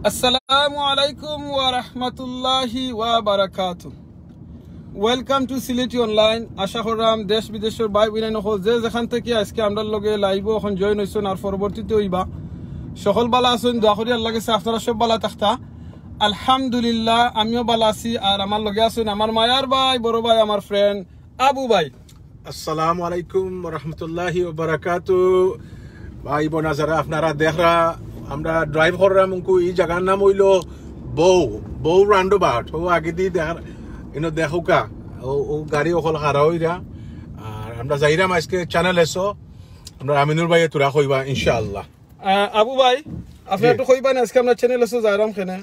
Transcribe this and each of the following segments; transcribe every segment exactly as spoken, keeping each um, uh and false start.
আসসালামু আলাইকুম ওয়া রাহমাতুল্লাহি ওয়া বারাকাতু। Welcome to সিলেটি অনলাইন। আশা করলাম দেশ বিদেশর ভাই বইনাইন অকল যে যেখান থাকি আজকে আমরার লগে লাইভো অখন জয়েন অইছইন আর পরবর্তীতে অইবা, সকল ভালা আছইন। দোয়া করি আল্লার গেছে আপনারা সব ভালা থাকতা। আলহামদুলিল্লাহ, আমিও ভালা আছি। আর আমার লগে আছইন আমার মায়ার ভাই, বড় ভাই, আমার ফ্রেন্ড আবু ভাই। আসসালামু আলাইকুম ওয়া রাহমাতুল্লাহি ওয়া বারাকাতু। ভাই বইন যারা আপনারা দেখরা, আমরা ড্রাইভ কররাম, উনকু ই জাগার নাম অইলো বউ, বউ রাউন্ডাবাউট। ও আগেদি দেখার, ইনো দেখউক্কা, ও, ও গাড়ি অকল খাড়া অইরা। আর আমরা যাইরাম আজকে চ্যানেল এসো, আমরা আমিনুর ভাইয়ে থুড়া কইবা ইনশাআল্লাহ। আহ, আবু ভাই, আপনি জি। একটু কইবা না আজকে আমরা চ্যানেল এসো যাইরাম কেনে?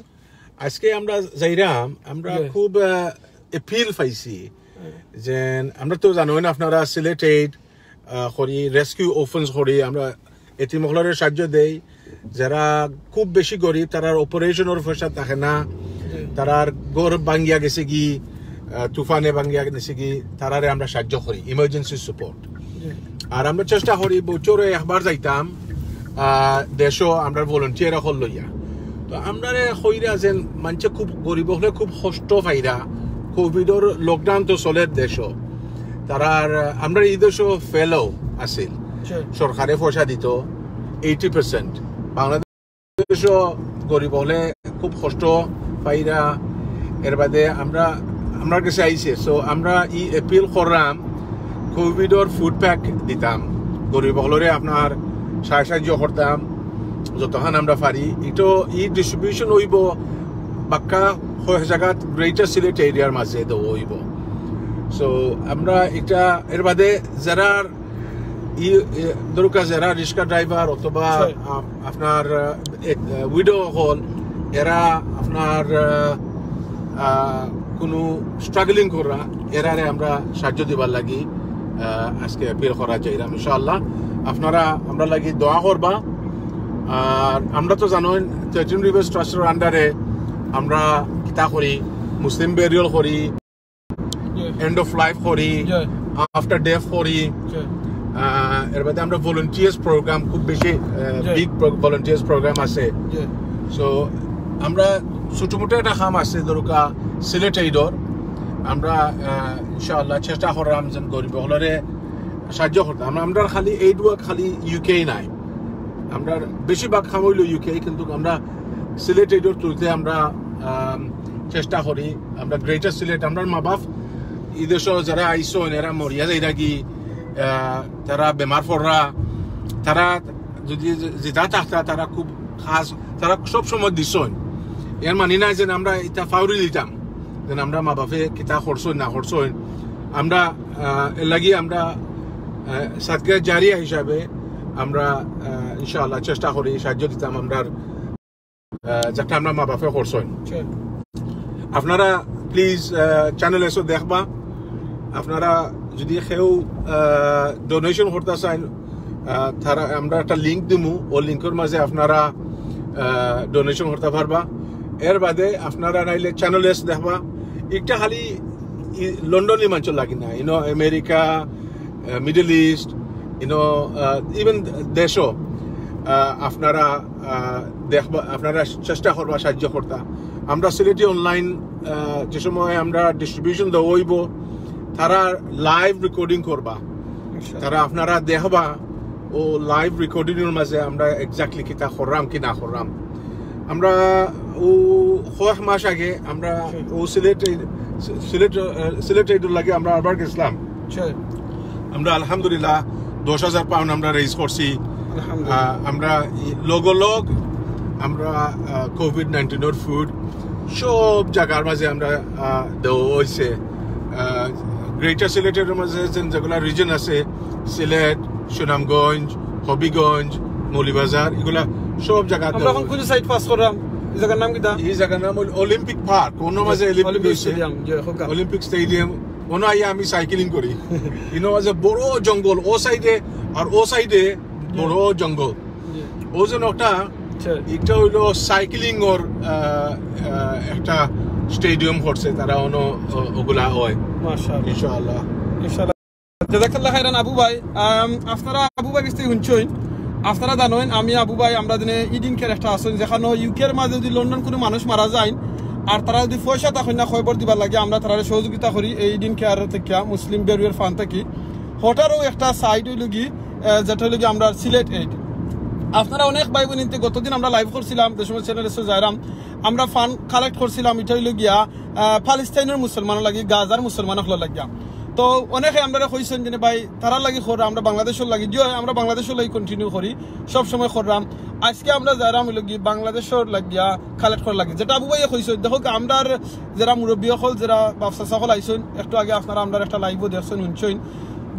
আজকে আমরা যাইরাম, আমরা জি। খুব, আহ, অ্যাপিল পাইছি। হুম। যে আমরা তো জানোই না আপনারা সিলেট এইড, আহ, করি, রেস্কিউ অরফানস করি, আমরা এতিম অকলরে সাহায্য দেই। যারা খুব বেশি গরিব, তারার অপারেশনর পয়সা থাকে না, জি। তারার ঘর ভাঙ্গিয়া গেছেগি, আহ, তুফানে ভাঙ্গিয়া গেছেগি, তারারে আমরা সাহায্য করি, ইমার্জেন্সি সাপোর্ট। জি। আর আমরা চেষ্টা করি বছরে একবার যাইতাম, আহ, দেশো আমরা ভলান্টিয়ার অকল লইয়া। তো আমরারে কইরা যেন মানষে খুব গরিব অকলে খুব কষ্ট পাইরা, কোভিডর লকডাউন তো চলের দেশো। তারার, আহ, আমরার ই দেশো ফেলো আছিল, জি। সরকারে পয়সা দিত এইটি পার্সেন্ট। বাংলাদেশো গরিব অকলে খুব কষ্ট পাইরা। এর বাদে আমরা, আমরার গেছে আইছে, সো আমরা ই অ্যাপিল কররাম, কোভিডর ফুড প্যাক দিতাম, গরিব অকলরে আপনার সাহায্য সাহায্য করতাম যতখান আমরা পারি। ইটো ই ডিস্ট্রিবিউশন অইবো বাক্কা কয়েক জাগাত গ্রেটার সিলেট এরিয়ার মাঝে দেওয়া অইবো। সো আমরা এটা, এর বাদে যারা ই, এ, ধরুকা যারা রিক্সা ড্রাইভার অথবা জি। আ-, আপনার, আ, এ, আ, উইডো অকল, এরা আপনার, আ, আ, কোনো স্ট্রাগলিং কররা, এরারে আমরা সাহায্য দিবার লাগি, আ, আজকে অ্যাপিল করা চাইলাম। ইনশাআল্লাহ আপনারা আমরার লাগি দোয়া করবা। আর আমরা তো জানোই তেত্রিশ রিভার্স ট্রাস্টর আন্ডারে আমরা কিতা করি, মুসলিম বেরিয়াল করি, জি। এন্ড অফ লাইফ করি, জি। আফটার ডেথ করি। জি। আহ, এর বাদে আমরা ভলান্টিয়ার্স প্রোগ্রাম খুব বেশি, আহ, জি। বিগ প্রো-, ভলান্টিয়ার্স প্রোগ্রাম আছে। জি। সো আমরা ছোট মোটো একটা কাম আছে, ধরুকা সিলেট এইডর। আমরা, আহ, ইনশাআল্লাহ চেষ্টা কররাম যেন গরিব অকলরে সাহায্য করতাম। আমরা, আমরা খালি এইড ওয়ার্ক খালি ইউকে নাই, আমরা বেশিরভাগ কাম অইলো ইউকে, কিন্তু আমরা সিলেট এইডর তুলতে আমরা, আম, চেষ্টা করি। আমরা গ্রেটার সিলেট, আমরার মা বাপ ই দেশো যারা আইছইন, এরা মরিয়া যাইরাগি, আহ, তারা বেমার পড়রা, তারা যদি জিতা থাকতা, তারা খুব খাস, তারা সব সময় দিছইন। এর মানে না যে আমরা ইটা ফাউরি দিতাম, যেন আমরা মা বাপে কিতা করছইন না করছইন। আমরা, আহ, এর লাগি আমরা, আহ, সাদকা জারিয়া হিসাবে আমরা, আহ, ইনশাআল্লাহ চেষ্টা করি সাহায্য দিতাম আমরার, আহ, যেটা আমরা মা বাপে করছইন। জি। আপনারা প্লিজ, আহ, চ্যানেল এসো দেখবা। আপনারা যদি কেউ, আহ, ডোনেশন করতা চাইন, আহ, তারা আমরা একটা লিংক দিমু, ও লিংকর মাঝে আপনারা, আহ, ডোনেশন করতা পারবা। এর বাদে আপনারা নাইলে চ্যানেল এস দেখবা। একটা খালি ই-, লন্ডনি মানষর লাগি না, ইনো আমেরিকা, আহ, মিডল ইস্ট, ইনো, আহ, ইভেন দেশো, আহ, আপনারা, আহ, দেখবা, আপনারা চেষ্টা করবা সাহায্য করতা। আমরা সিলেটি অনলাইন, আহ, যে সময় আমরা ডিস্ট্রিবিউশন দেওয়া অইবো, তারা লাইভ রেকর্ডিং করবা, আচ্ছা। তারা আপনারা দেখবা, ও লাইভ রেকর্ডিংর মাঝে আমরা এক্স্যাক্টলি কিতা কররাম কি না কররাম। আমরা ও কয়েক মাস আগে আমরা জি। ও সিলেট, সিলেট, আহ, সিলেট এইডর লাগি আমরা আবার গেছিলাম। জি। আমরা আলহামদুলিল্লাহ দশ হাজার পাউন্ড আমরা রেইজ করছি। আলহামদুলিল্লাহ। আহ, আমরা ই-, লগলগ আমরা, আহ, কোভিড নাইনটিনর ফুড সব জাগার মাঝে আমরা, আহ, দেওয়া অইছে। আহ, গ্রেটার সিলেটর মাঝে যে যেগুলা রিজন আছে, সিলেট, সুনামগঞ্জ, হবিগঞ্জ, মৌলভীবাজার, এগুলা সব জাগাত আমরা দেওয়া অখন অইছে। কোন সাইট পাস কররাম? ই জাগার নাম কিতা? ই জাগার নাম অইল অলিম্পিক পার্ক, অন্য মাঝে অলিম্পিক অলিম্পিক অইছে। স্টেডিয়াম, জি, হোক। অলিম্পিক স্টেডিয়াম, অন্য আইয়া আমি সাইক্লিং করি। ইনো মাঝে বড় জঙ্গল, ও সাইডে আর ও সাইডে বড় জঙ্গল। জি। ও যেন একটা, আচ্ছা। এটা অইলো সাইক্লিং ওর, আহ, আহ, একটা স্টেডিয়াম করছে তারা, অনো, ও-, ওগুলা হয়। মাশাআল্লাহ। ইনশাআল্লাহ। ইনশাআল্লাহ। জাযাকাল্লাহ খাইরান আবু ভাই। আম, আপনারা আবু ভাই কাছ থাকি হুনছইন আপনারা জানইন, আমি আবু ভাই, আমরা দিনে ইডিন কেয়ার একটা আছইন, যেখানো ইউকের মাঝে যদি লন্ডন কোনো মানুষ মারা যায় আর তারা যদি পয়সা থাকইন না খবর দিবার লাগি, আমরা তারারে সহযোগিতা করি। এই ইডিন কেয়ার থেকে, মুসলিম বেরুয়ের ফান্ড থাকি, হটারও একটা সাইট অইল কি, আহ, যেটা অইল কি আমরা সিলেট এইড। আপনারা অনেক ভাই বোন ইনতে গতদিন আমরা লাইভ করছিলাম, যে সময় চ্যানেল এসে যাইরাম, আমরা ফান্ড কালেক্ট করছিলাম, এটা অইল গিয়া আহ, প্যালেস্টাইনের মুসলমানর লাগি, গাজার মুসলমান অকলর লাগিয়া। তো অনেকে আমরারে কইছইন যে, "ভাই, তারার লাগি করো, আমরা বাংলাদেশর লাগি।" জি অয়, আমরা বাংলাদেশর লাগি কন্টিনিউ করি, সব সময় কররাম। আজকে আমরা যাইরাম অইল কি বাংলাদেশর লাগিয়া কালেক্ট করার লাগি, যেটা আবু ভাইয়ে কইছইন। দেখউক্কা, আমরার যেরা মুরব্বী অকল, যেরা বাপ চাচা অকল আইছইন, একটু আগে আপনারা আমরার একটা লাইভও দেখছইন, হুনছইন,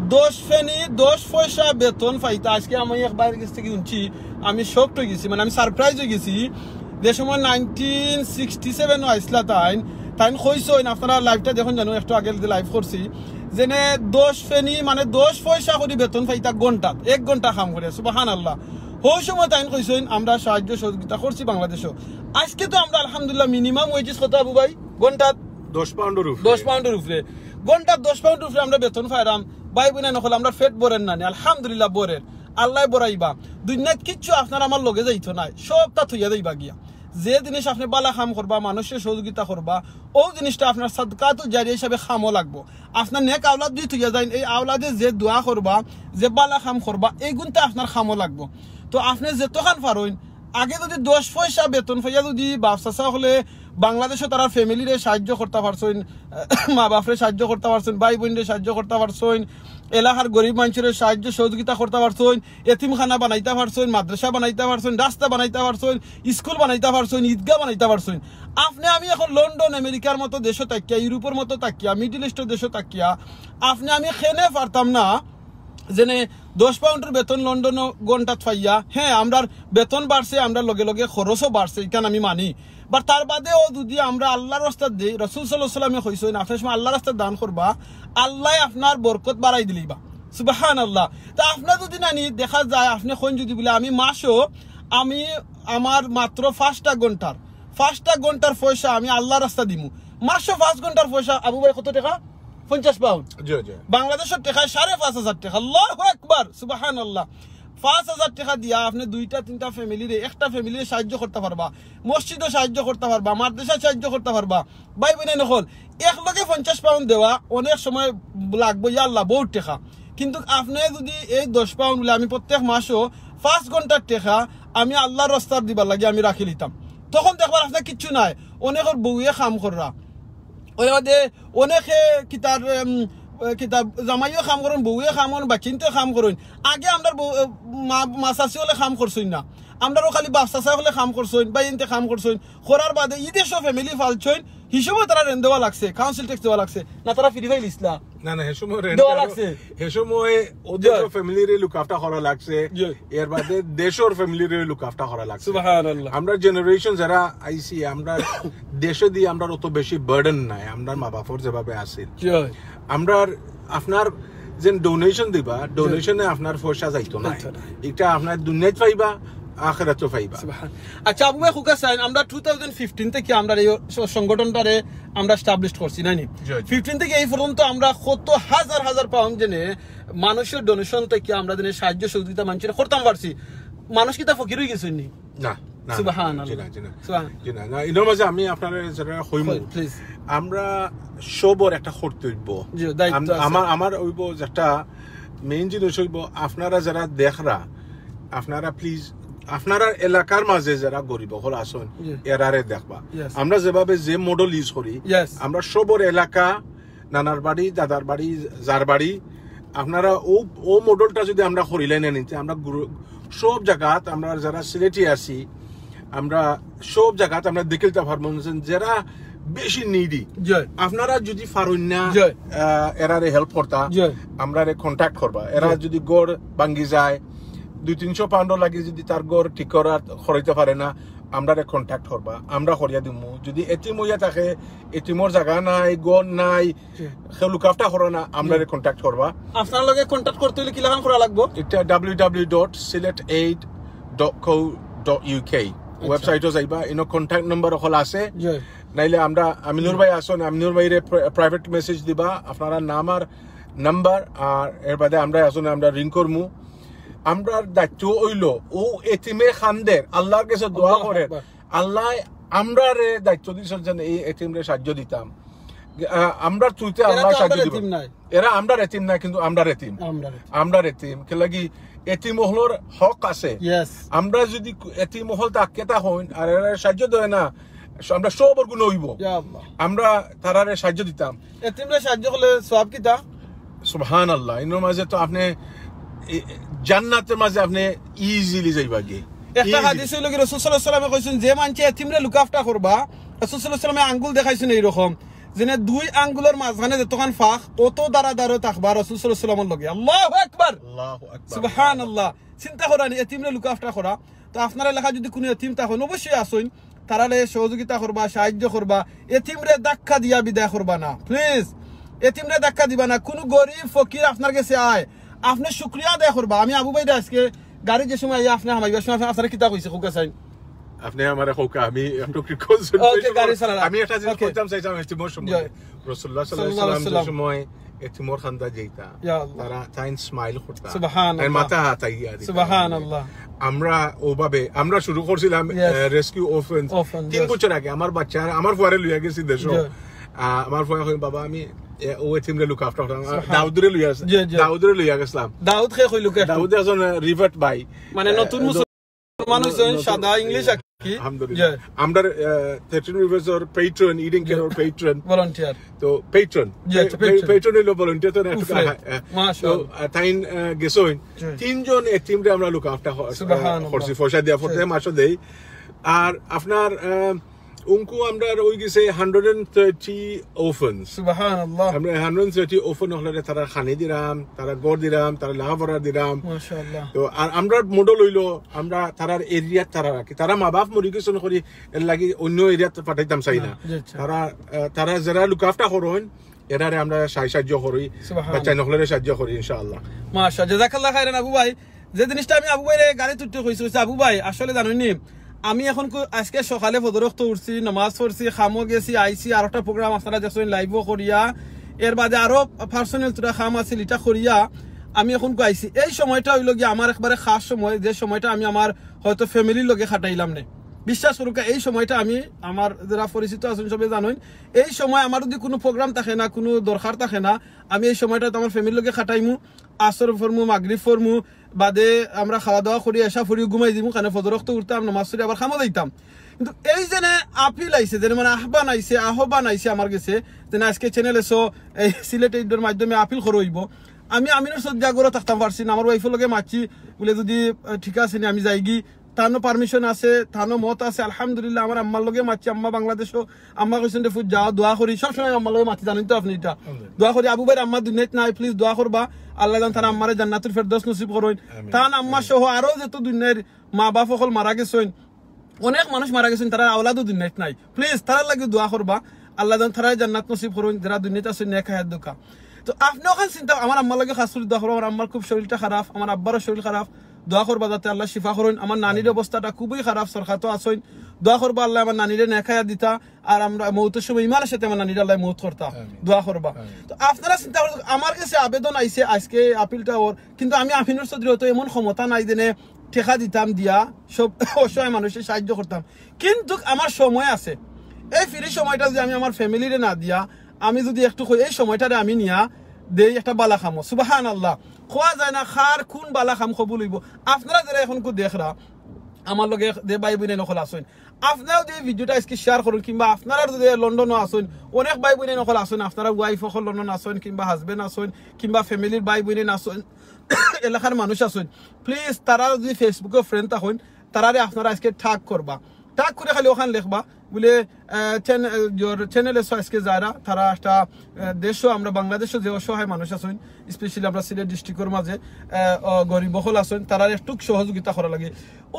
দশ পেনি, দশ পয়সা বেতন পাইতা। আজকে আমি এক ভাইর গেছ থাকি হুনছি, আমি শকড অই গেছি, মানে, আমি সারপ্রাইজ অই গেছি। যে সময় নাইনটিন সিক্সটি সেভেন আইছলা তাইন, তাইন কইছইন, আপনারা লাইভটা দেখইন জানো, একটু আগে যে লাইভ করছি, যেনে দশ পেনি, মানে, দশ পয়সা করি বেতন পাইতা ঘন্টাত, এক ঘন্টা কাম করিয়া, সুবহানাল্লাহ। হউ সময় তাইন কইছইন, আমরা সাহায্য সহযোগিতা করছি বাংলাদেশও। আজকে তো আমরা আলহামদুলিল্লাহ মিনিমাম ওয়েজেস কত আবু ভাই? ঘন্টাত দশ পাউন্ডর উপরে। দশ পাউন্ডর উপরে। ঘন্টাত দশ পাউন্ডর উপরে আমরা বেতন পাইরাম। ভাই বোন অকল, আমরার পেট ভরের না নি? আলহামদুলিল্লাহ ভরের। আল্লায় ভরাইবা। দুনিয়াত কিচ্ছু আপনার আমার লগে যাইতো নায়, সবটা থইয়া যাইবা গিয়া। যে জিনিস আপনে ভালা কাম করবা, মানুষরে সহযোগিতা করবা, অউ জিনিসটা আপনার সাদকাতুল জারিয়া হিসাবে কামো লাগবো। আপনার নেক আওলাদ যদি থইয়া যাইন, এই আওলাদে যে দোয়া করবা, যে ভালা কাম করবা, এইগুনতে আপনার কামো লাগবো। তো আপনে যতখান পারইন, আগে যদি দশ পয়সা বেতন পাইয়া যদি বাপ চাচা অকলে বাংলাদেশও তারার ফ্যামিলিরে সাহায্য করতা পারছইন, মা বাপরে সাহায্য করতা পারছইন, ভাই বোনরে সাহায্য করতা পারছইন, এলাকার গরিব মানষরে সাহায্য সহযোগিতা করতা পারছইন, এতিমখানা বানাইতা পারছইন, মাদ্রাসা বানাইতা পারছইন, রাস্তা বানাইতা পারছইন, স্কুল বানাইতা পারছইন, ঈদগাহ বানাইতা পারছইন। আপনে আমি অখন লন্ডন, আমেরিকার মতো দেশও থাকিয়া, ইউরোপর মতো থাকিয়া, মিডল ইস্টর দেশও থাকিয়া, আপনে আমি কেনে পারতাম না যেনে দশ পাউন্ডর বেতন লন্ডনও ঘন্টাত পাইয়া? হ্যাঁ, আমরার বেতন বাড়ছে, আমরার লগে লগে খরচও বাড়ছে, ইখান আমি মানি। But তার বাদেও যদি আমরা আল্লার রাস্তাত দেই, রাসূল সাল্লাল্লাহু আলাইহি ওয়াসাল্লামে কইছইন, আপনে সময় আল্লার রাস্তাত দান করবা, আল্লায় আপনার বরকত বাড়াই দিলাইবা। সুবহানাল্লাহ। তা আপনে যদি নানি দেখা যায়, আপনে কইন যদি বুলে, "আমি মাসও, আমি আমার মাত্র পাঁচটা ঘন্টার, পাঁচটা ঘন্টার পয়সা আমি আল্লার রাস্তা দিমু।" মাসও পাঁচ ঘন্টার পয়সা, আবু ভাই, কত টেকা? পঞ্চাশ পাউন্ড। জি, জি। বাংলাদেশর টেকায় সাড়ে পাঁচ হাজার টেকা। আল্লাহু আকবার, সুবহানাল্লাহ। পাঁচ হাজার টেকা দিয়া আপনে দুইটা তিনটা ফ্যামিলিরে, একটা ফ্যামিলিরে সাহায্য করতা পারবা, মসজিদও সাহায্য করতা পারবা, মাদ্রাসা সাহায্য করতা পারবা। ভাই বোন অকল, একলগে পঞ্চাশ পাউন্ড দেওয়া অনেক সময় লাগবো, ইয়া আল্লাহ, বহুত টেকা। কিন্তু আপনে যদি এই দশ পাউন্ড বুলে আমি প্রত্যেক মাসও পাঁচ ঘন্টার টেকা আমি আল্লার রাস্তার দিবার লাগি আমি রাখি লিতাম, তখন দেখবার আপনার কিচ্ছু নাই। অনেকর বউয়ে কাম কররা, ওই বাদে অনেকে কিতার, উম, কিতার জামাইও কাম করইন, বউয়ে কাম করইন, বাচ্চাইন্তে কাম করইন। আগে আমরার বউ, মা, মা চাচি অকলে কাম করছইন না, আমরারও খালি বাপ চাচা অকলে কাম করছইন, ভাইয়াইন্তে কাম করছইন। করার বাদে ই দেশও ফ্যামিলি পালছইন, হিসাবে তারা রেন্ট দেওয়া লাগছে, কাউন্সিল ট্যাক্স দেওয়া লাগছে, না তারা ফ্রি ফাইল ইসলা। না, না, হে সময় রেন্ট দেওয়া আরো, লাগছে। হে সময় ও দেশও জি। ফ্যামিলিরে লুক আফটার করা লাগছে, জি। এর বাদে দেশর ফ্যামিলিরে লুক আফটার করা লাগছে। সুবহানাল্লাহ। আমরা জেনারেশন যারা আইছি, আমরা দেশে দিয়ে আমরা অত বেশি বার্ডেন নাই, আমরা মা বাপর যেভাবে আছে। জি। আমরা আপনার যে ডোনেশন দিবা, ডোনেশনে আপনার পয়সা যাইতো না। যাইতো না। এটা আপনার দুনিয়াত পাইবা, আখেরাতও পাইবা। সুবহান। আচ্ছা, আবু ভাই, খুকা সাইন, আমরা টু থাউজেন্ড ফিফটিন থেকে আমরা এই স-, সংগঠনটারে আমরা এস্টাবলিশ করছি, নানি? জি, জি। ফিফটিন থেকে এই পর্যন্ত আমরা কত হাজার হাজার পাউন্ড যেনে মানুষর ডোনেশন থেকে আমরা যেনে সাহায্য সহযোগিতা মানুষরে করতাম পারছি। মানুষ কিতা ফকির অই গেছইন নি? না, না, না, সুবহানাল্লাহ। জি না, জি না। সুবহান। জি না, না, এর মাঝে আমি আপনারে যেটা কইমু, প্লিজ। আমরা সবর একটা কর্তব্য। জি, দায়িত্ব আম-, আছে। আমার, আমার অইবো যেটা মেইন জিনিস অইবো, আপনারা যারা দেখরা, আপনারা প্লিজ, আপনারা এলাকার মাঝে যারা গরিব অকল আছইন, জি। এরারে দেখবা। ইয়েস। আমরা যেভাবে যে মডেল ইউজ করি, ইয়েস। আমরা সবর এলাকা, নানার বাড়ি, দাদার বাড়ি, যার বাড়ি, আপনারা ও, ও মডেলটা যদি আমরা করিলাই না নিতে, আমরা গুরু-, সব জাগাত আমরা যারা সিলেটি আছি, আমরা সব জাগাত আমরা দেখিলতা পারমু যে যারা বেশি নিডি, জি। আপনারা যদি পারইন না, জি। আহ, এরারে হেল্প করতা, জি। আমরারে কন্ট্যাক্ট করবা। এরা জি। যদি ঘর ভাঙ্গি যায়, দুই তিনশো পাউন্ডর লাগি যদি তার ঘর ঠিক করার, করাইতে পারে না, আমরারে কন্ট্যাক্ট করবা, আমরা করিয়া দিমু। যদি এতিম অইয়া থাকে, এতিমর জাগা নাই, ঘর নাই, জি। কেউ লুক আফটার করে না, আমরারে জি। কন্ট্যাক্ট করবা। আপনার লগে কন্ট্যাক্ট করতে অইলে কিলাখান করা লাগবো? এটা W W W dot Sylhet aid dot co dot UK. আচ্ছা। ওয়েবসাইটও যাইবা, ইনো কন্ট্যাক্ট নাম্বার অকল আছে। জি। নাইলে আমরা, আমিনুর ভাই আছইন, আমিনুর ভাইরে প্রা-, প্রাইভেট মেসেজ দিবা, আপনারা নাম আর নাম্বার, আর এর বাদে আমরা আছইন, আমরা রিং করমু। আমরার দায়িত্ব অইলো অউ এতিমে কান্দের, আল্লাহর গেছে দোয়া করের, আল্লাহ আমরারে দায়িত্ব দিছইন যেন এই এতিমরে সাহায্য দিতাম। আহ, আমরার through-তে আল্লাহ সাহায্য দিবা। এরা আমরার এতিম নায়, কিন্তু আমরার এতিম। আমরার এতিম। কিলাগি এতিম অকলর হক আছে। আমরা যদি এতিম অকল তাকে তা হইন আর এরা সাহায্য দেয় না, আমরা সবর গুণা অইবো। আমরা তারারে সাহায্য দিতাম। এতিমরে সাহায্য করলে সওয়াব কিতা? সুবহানাল্লাহ। ইনোর মাঝে তো আপনে জান্নাতের মাঝে আপনে easily যাইবা গি। একটা হাদিস অইলো কি, রাসূল সাল্লাল্লাহু আলাইহি ওয়াসাল্লামে কইছইন, যে মানষে এতিমরে look after করবা, রাসূল সাল্লাল্লাহু আলাইহি ওয়াসাল্লামে আঙ্গুল দেখাইছইন এইরকম, যেনে দুই আঙ্গুলর মাঝখানে যতখান ফাঁক, অত দারা দারো থাকবা রাসূল সাল্লাল্লাহু আলাইহি ওয়াসাল্লামর লগে। আল্লাহু আকবার। আল্লাহু আকবার। সুবহানাল্লাহ। চিন্তা করইন, এতিমরে look after করা। তো আপনারার লেখা যদি কুনু এতিম থাকইন, অবশ্যই আছইন, তারারে সহযোগিতা করবা, সাহায্য করবা। এতিমরে ধাক্কা দিয়া বিদায় করবা না, please। এতিমরে ধাক্কা দিবা না। কুনু গরিব ফকির আপনার গেছে আয়, আপনে শুকরিয়া আদায় করবা। আমি আবু ভাইরে আজকে গাড়িত যে সময় আইয়া আপনে হামাইবার সময় আপনারে কিতা কইছি, কউক্কা চাইন। আপনে আমারে কউক্কা, আমি একটু কি concern, আমি একটা জিনিস কইতাম চাইতাম এতিমর সম্বন্ধে। রাসূলুল্লাহ সাল্লাল্লাহু আলাইহি ওয়াসাল্লাম যে সময় এতিমর কান্দাত যাইতা, তারা তাইন smile করতা, সুবহানাল্লাহ। তাইন মাথা হাতাইয়া দিতা। সুবহানাল্লাহ। আমরা অউভাবে, আমরা শুরু করছিলাম, আহ, rescue orphans। তিন বছর আগে আমার বাচ্চা, আমার ফুয়ারে লইয়া গেছি দেশো। আহ, আমার ফুয়ায় কইন, "বাবা, আমি, এ, অউ এতিমরে look after করতাম।" দাউদরে লইয়া গেছিলাম। দাউদ কে কইলো কে? দাউদ একজন, আহ, revert ভাই। মানে, আহ, নতুন মুসলমান অইছইন, সাদা English আর কি। আলহামদুলিল্লাহ। আমরার, আহ, thirteen Rivers-র patron, Eden Care-র patron। Volunteer। তো patron। Patron অইলো volunteer, তো না একটু। মাশাআল্লাহ। তো, আহ, তাইন, আহ, গেছইন। তিনজন এতিমরে আমরা look after কর-, আহ, করছি, পয়সা দিয়া, প্রত্যেক মাসো দেই। আর আপনার, আহ, উনকু আমরার অই গেছে hundred and thirty orphans। সুবহানাল্লাহ। আমরা hundred and thirty orphan অকলরে তারার খানি দিরাম, তারার ঘর দিরাম, তারার লেখাপড়া দিরাম। মাশাআল্লাহ। তো আর আমরার model অইলো, আমরা তারার area-ত তারা রাখি। তারা মা বাপ মরি গেছইন করি, এরলাগি অইন্য area-ত পাঠাইতাম চাই না। তারা, আহ, তারা যেরা look after করইন, এরারে আমরা সাহায্য করি, বাচ্চাইন অকলরে সাহায্য করি, ইনশাআল্লাহ। মাশাআল্লাহ, জাযাকাল্লাহ খাইরান আবু ভাই। যে জিনিসটা আমি আবু ভাইরে গাড়িত উঠতে কইছি, কইছি, "আবু ভাই, আসলে জানইন নি, আমি এখন কু-, আজকে সকালে ফজর অক্ত উঠছি, নামাজ পড়ছি, কামো গেছি, আইছি, আর একটা program আপনারা দেখছইন live-ও করিয়া, এর বাদে আরো personal থুড়া কাম আছিল, ইটা করিয়া আমি এখন কু আইছি।" এই সময়টা অইলো গিয়া আমার একবারে খাস সময়, যে সময়টা আমি আমার হয়তো family-র লগে কাটাইলাম নে। বিশ্বাস করউক্কা, এই সময়টা আমি, আমার যেরা পরিচিত আছইন সবে জানইন, এই সময় আমার যদি কুনু program থাকে না, কুনু দরকার থাকে না, আমি এই সময়টা তো আমার family-র লগে কাটাইমু। আসর পড়মু, মাগরিব পড়মু, বাদে আমরা খাওয়া দাওয়া করি, এশা পড়ি, ঘুমাই যিমু, কারণ ফজর অক্ত উঠতাম, নামাজ পড়ি আবার কামো যাইতাম। কিন্তু এই যেনে appeal আইছে, যেনে মানে আহ্বান আইছে, আহ্বান আইছে আমার গেছে, যেনে আজকে Channel S-ও এই সিলেট এইডর মাধ্যমে appeal করা অইবো। আমি আমিনর সৌদি আগরো থাকতাম পারছি না, আমার wife-র লগে মাতছি, বুলে যদি, আহ, ঠিক আছে নি, আমি যাইগি, তানও permission আছে, তানও মত আছে, আলহামদুলিল্লাহ। আমার আম্মার লগে মাতছি, আম্মা বাংলাদেশো, আম্মা কইছইন যে, "ফুত যাও, দোয়া করি।" সবসময় আম্মার লগে মাতছি, জানইন তো আপনে ইটা। দোয়া করি, আবু ভাইর আম্মা দুনিয়াত নাই, please দোয়া করবা। আল্লায় যেন তান আম্মারে জান্নাতুল ফেরদৌস নসিব করইন। তান আম্মা সহ আরো যত দুনিয়ার মা বাপ অকল মারা গেছইন, অনেক মানুষ মারা গেছইন, তারার আওলাদও দুনিয়াত নাই। Please তারার লাগি দোয়া করবা, আল্লায় যেন তারারে জান্নাত নসিব করইন, যেরা দুনিয়াত আছইন নেক হায়াত দেউক্কা। তো আপনে অখান চিন্তা, আমার আম্মার লাগি খাস করি দোয়া করবা। আমার আম্মার খুব শরীরটা খারাপ, আমার আব্বারও শরীর খারাপ, দোয়া করবা যাতে আল্লায় শিফা করইন। আমার নানির অবস্থাটা খুবই খারাপ, সরকাতো আছইন, দোয়া করবা আল্লায় আমার নানিরে নেক হায়াত দিতা, আর আমরা মউতর সময় ইমানর সাথে আমার নানিরে আল্লায় মউত করতা, দোয়া করবা। তো আপনারা চিন্তা করউক্কা, আমার গেছে আবেদন আইছে আজকে appeal-টা অর, কিন্তু আমি আমিনর চৌধুরী অত এমন ক্ষমতা নাই যেনে টেকা দিতাম দিয়া সব অসহায় মানুষরে সাহায্য করতাম, কিন্তু আমার সময় আছে। এই free সময়টা যদি আমি আমার family-রে না দিয়া আমি যদি একটু কই, এই সময়টারে আমি নিয়া দেই একটা বালা কামো। সুবহানাল্লাহ, কওয়া যায় না কার কুন বালা কাম কবুল অইবো। আপনারা যেরা এখন কু দেখরা, আমার লগে যে ভাই বইনাইন অকল আছইন, আপনারা যদি এই video-টা আজকে share করইন, কিংবা আপনারা যদি লন্ডনও আছইন, অনেক ভাই বইনাইন অকল আছইন, আপনারা wife অকল লন্ডন আছইন, কিংবা husband আছইন, কিংবা family-র ভাই বইনাইন আছইন, এলাকার মানুষ আছইন, please তারা যদি Facebook-ও friend থাকইন, তারারে আপনারা আজকে tag করবা। Tag করি খালি অখান লেখবা, বুলে, আহ, চ্যান-, আহ, your channel S-ও আজকে যারা, তারা একটা, আহ, দেশো, আমরা বাংলাদেশো যে অসহায় মানুষ আছইন, specially আমরা সিলেট district-র মাঝে, আহ, অ, গরিব অকল আছইন, তারার একটুক সহযোগিতা করা লাগে।